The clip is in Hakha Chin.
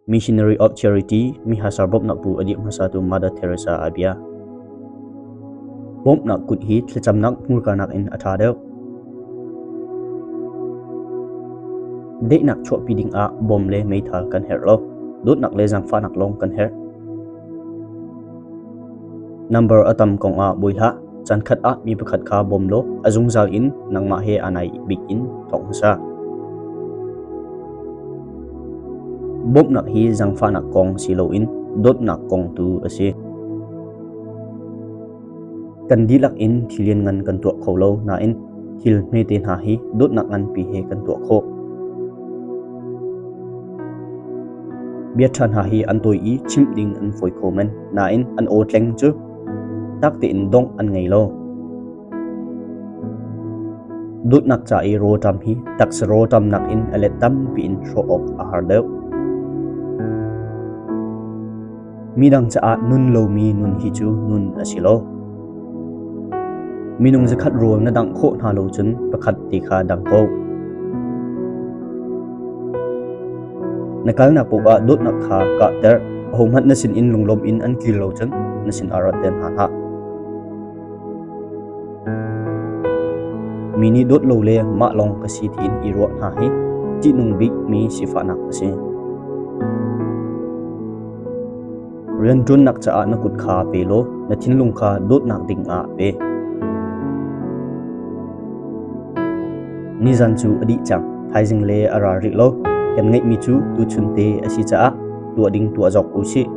Missionary of Charity mihasar bawmhnak bu a dirh hmasatu Mother Teresa a bia. Bawmhnak kut hi thlacamnak hmurka nakin a ṭha deuh. Daihnak chuahpi dingah bom le meithal kan herh lo. Dawtnak le zaangfahnak lawng kan herh. Number a tam kong ah buai hlah. Caankhat ah mi pakhat kha bawm law a zungzal in nangmah he aa naih bik in thawk hmasa. Bawmhnak hi zaangfahnak kong si loin dawtnak kong tu a si. Kan dihlak in thil lianngan kan tuah kho lo nain thil hmete hna hi dawtnak nganpi he kan tuah khawh. Bia ṭha hna hi an tawi i chimh ding an fawi kho men, nain an aw tleng cu tak tein dongh an ngei lo. Dawtnak ca i rawlṭam hi taksa rawlṭam nakin a let tampi in hrawh awk a har deuh. Midang caah nun lomi nun hi cu nun a si lo. Minung zakhat rawl na dangh khawh hna lo cun pakhat te kha dang ko. Na kalnak paoh ah dawtnak kha kahter. Ahohmanh na sinin lunglawm in an kir lo cun na sinah rat ten hna hlah. Mi nih dawt lo le mah lawng ka si tiin i ruah hna hi ṭihnung bikmi sifahnak a si. Rianṭuannak caah na kut kha pe law na thinlung kha dawtnak dingah pe. Nizan cu a dih cang, thaizing le a ra rih lo. Kan ngeihmi cu tuchun te a si caah tuah ding tuah zawk u sih.